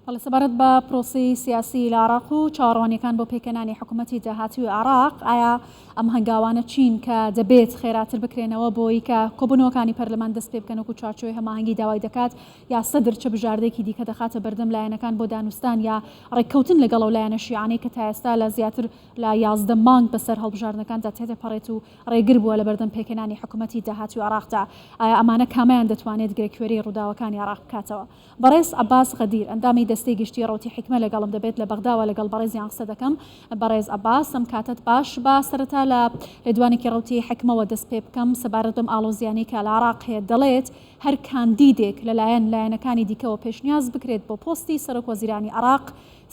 بەڵێ سەبارەت بە پرۆسەی سیاسی لە عێراق و چاوەڕوانییەکان بۆ پێکهێنانی حکوومەتی داهاتووی عێراق، ئایا ئەم هەنگاوانە چین کە دەبێت خێراتر بکرێنەوە بۆی کە کۆبوونەوەکانی پەرلەمان دەست پێ بکەن وەکو چوارچێوەی هەماهەنگی داوای دەکات یا سەدر چ بژاردەیەکی دیکە دەخاتە بەردەم لایەنەکان بۆ دانوستان یا ڕێککەوتن لەگەڵ ئەو لایەنە شیعانەی کە تا ئێستا لە زیاتر لە 11 مانگ بەسەر هەڵبژاردنەکاندا تێدەپەڕێت و ڕێگر بووە لەبەردەم پێکهێنانی حکوومەتی داهاتووی عێراقدا ئایا ئەمانە کامەیان دەتوانێت گرێکوێرەی ڕووداوەکانی عێراق بکاتەوە؟ بەڕێز عەباس غەدیر، ئەندامی دەستەی گشتی ڕەوتی حیکمە لەگەڵم دەبێت لە بەغداوە لەگەڵ بەڕێزیان قسە دەکەم. بەڕێز عەباس ئەم کاتەت باش. با سەرەتا لە لێدوانێکی ڕەوتی حیکمەوە دەست پێ بکەم سەبارەت بەم ئاڵۆزیانەی کە لە عێراق هەیە دەڵێت هەر کاندیدێک لەلایەن لایەنەکانی دیکەوە پێشنیاز بکرێت بۆ پۆستی سەرۆک وەزیرانی عێراق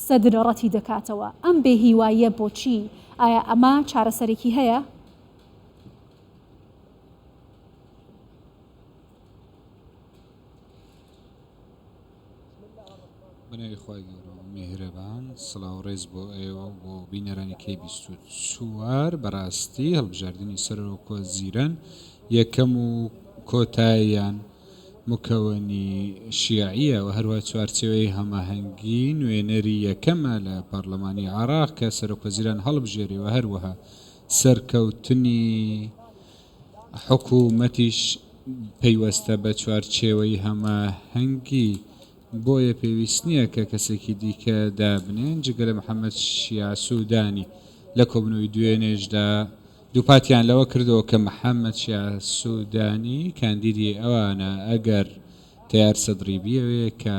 سەدر ڕەتی دەکاتەوە. ئەم بێ هیواییە بۆچی؟ ئایا ئەمە چارەسەرێکی هەیە؟ بەناوی خوای گەورە و میهرەبان سڵاو ڕێز بۆ ئێوە و بۆ بینەرانی کەی 24 بەڕاستی هەڵبژاردنی سەرۆک وەزیران یەکەم و کۆتاییان مکەوەنی شیعیە و هەروە چوارچێوەی هەماهەنگی نوێنەری یەکەمە لە پەرلەمانی عێراق کە سەرۆک وەزیران هەڵبژێرێ و هەروەها سەرکەوتنی حکومەتیش پەیوەستە بە چوارچێوەی هەماهەنگی، بۆیە پێویست نییە کە کەسێکی دیکە دابنێن جگە لە محەمەد شیاع سودانی. لە کۆبوونەوەی دوێنێشدا دووپاتیان لەوە کردەوە کە محەمەد شیاع سودانی کاندیدی ئەوانە، ئەگەر تەیار سەدری بیەوێ کە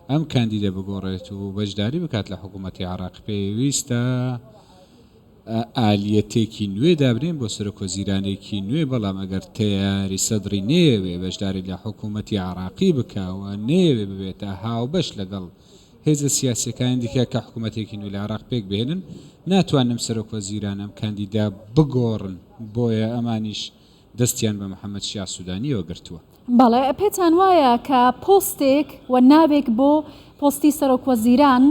ئەم کاندیدە بگۆڕێت و بەشداری بکات لە حکومەتی عێراق پێویستە ئالیەتێکی نوێ دابنێن بۆ سەرۆکوەزیرانێکی نوێ، بەڵام ئەگەر تەیاری سەدری نەیەوێ بەشداری لە حکوومەتی عێراقی بکا و نەیەوێ ببێتە هاوبەش لەگەڵ هێزە سیاسییەکانی دیکە کە حکوومەتێکی نوێ لە عێراق پێک بهێنن، ناتوانن ئەم سەرۆکوەزیران، ئەم کاندیدا بگۆڕن، بۆیە ئەمانیش دەستیان بە محەمەد شیاع سوودانییەوە گرتووە. بەڵێ، پێتان وایە کە پۆستێک و ناوێک بۆ پۆستی سەرۆک وەزیران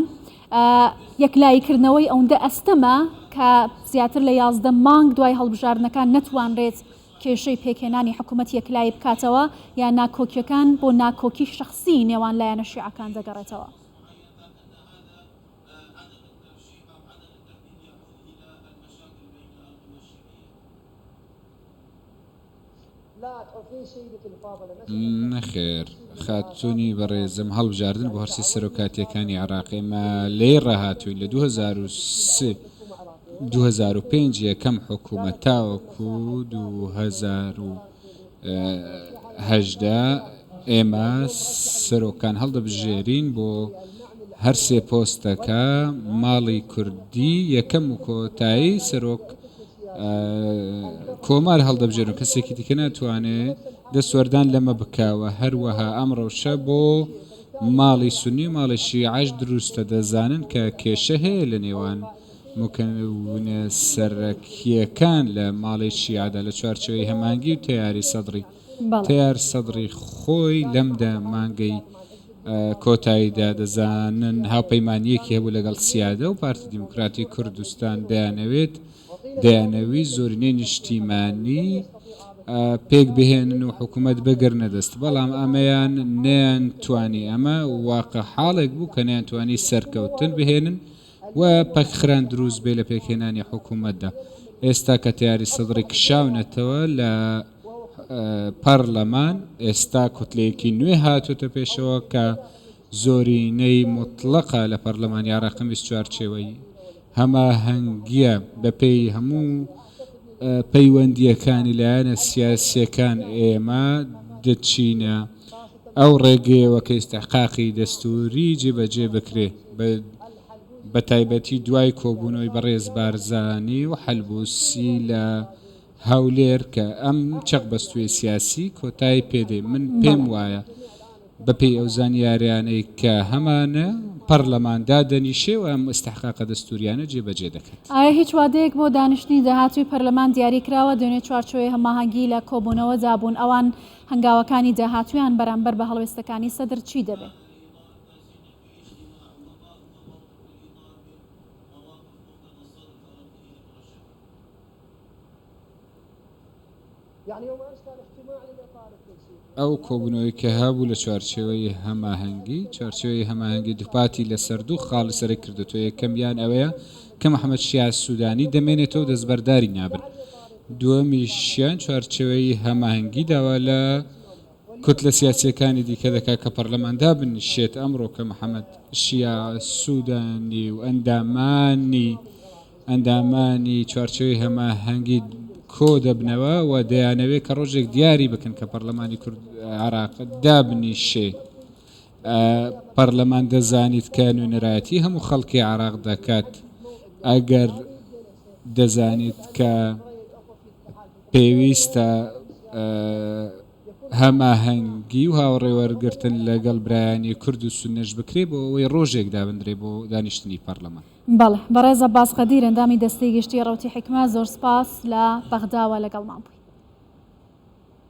یەکلاییکردنەوەی ئەوندە ئەستەمە کە زیاتر لە 11 مانگ دوای هەڵبژاردنەکان نەتوانرێت کێشەی پێکهێنانی حکوومەت یەکلایی بکاتەوە یا ناکۆکیەکان بۆ ناکۆکی شەخسی نێوان لایەنە شیعەکان دەگەڕێتەوە؟ نەخێر خاتوونی بەڕێزم هەڵبژاردن بۆ هەرسێ سەرۆکاتیەکانی عێراق ئێمە لێی ڕاهاتووین لە 2003 2005 یەکەم حکوومەت تاوەکو 2018 ئێمە سەرۆکان هەڵدەبژێرین بۆ هەرسێ پۆستەکە ماڵی کوردی یەکەم و کۆتایی سەرۆک کۆمار هەڵدەبژێرن کەسێکی دیکە ناتوانێ دەستوەردان لەمە بکاوە هەروەها ئەم ڕەوشە بۆ ماڵی سنی و ماڵی شیعەش دروستە دەزانن کە کێشە هەیە لە نێوان مکەونە سەرەکییەکان لە ماڵی شیعەدا لە چوارچێوەی هەمانگی و تەیاری سەدڕی تەیار سەدڕی خۆی لەم دە مانگەی کۆتاییدا دەزانن هاوپەیمانییەکی هەبوو لەگەڵ سیادە و پارتی دیموکراتی کوردستان دەیانەوێت دەیانەویست زۆرینەی نیشتیمانی پێک بهێنن و حکوومەت بگرنە دەست بەڵام ئەمەیان نەیانتوانی ئەمە واقع حاڵێک بوو کە نەیانتوانی سەرکەوتن بهێنن و پەکخران دروست بێ لە پێکهێنانی حکوومەتدا ئێستا کە تیاری سەدڕی کشاونەتەوە لە پەڕلەمان ئێستا کوتلەیەکی نوێ هاتووەتە پێشەوە کە زۆرینەی موتڵەقە لە پەڕلەمانی عێراق 24 چوارچێوەی هەماهەنگییە بەپێی هەموو پەیوەندییەکانی لایەنە سیاسییەکان ئێمە دەچینە ئەو ڕێگەیەوە کە ئیستحقاقی دەستووری جێبەجێ بکرێ بە تایبەتی دوای کۆبوونەوەی بەڕێز بارزانی و حەلبوسی لە هەولێر کە ئەم چەقبەستوویەی سیاسی کۆتایی پێدێ، من پێم وایە بەپێی ئەو زانیاریانەی کە هەمانە پەڕلەمان دادەنیشێ و ئەم ئیستحقاقە دەستووریانە جێبەجێ دەکات. ئایا هیچ وادەیەک بۆ دانیشتنی داهاتووی پەرلەمان دیاری کراوە؟ دوێنێ چوارچێوەی هەماهەنگی لە کۆبوونەوەدا بوون، ئەوان هەنگاوەکانی داهاتوویان بەرامبەر بە هەڵوێستەکانی سەدر چی دەبێ؟ ئەو کۆبوونەوەی کە هەبوو لە چوارچێوەی هەماهەنگی، چوارچێوەی هەماهەنگی دووپاتی لەسەر دوو خاڵی سەرەکی کردۆتەوە، یەکەمیان ئەوەیە کە محەمەد شیاع سوودانی دەمێنێتەوە و دەستبەرداری نابن، دووەمیشیان چوارچێوەی هەماهەنگی داوا لە کوتلە سیاسییەکانی دیکە دەکات کە پەرلەمان دابنیشێت، ئەمڕۆ کە محەمەد شیاع سوودانی و ئەندامانی ئەندامانی چوارچێوەی هەماهەنگی کۆدەبنەوە و دەیانەوێت کە ڕۆژێک دیاری بکەن کە پەرلەمانی کورد عێراق دابنیشێ. پەرلەمان دەزانیت کە نوێنەرایەتی هەموو خەڵکی عێراق دەکات ئەگەر دەزانیت کە پێویستە هەماهەنگی و هاوڕێ وەرگرتن لەگەڵ برایانی کورد و سوننەش بکرێ بۆ ئەوەی ڕۆژێک دابندرێ بۆ دانیشتنی پەرلەمان. بەڵێ بەڕێز عەباس قەدیر ئەندامی دەستەی گشتی ڕەوتی حیکمە زۆر سپاس لە بەغداوە لەگەڵمان بووی.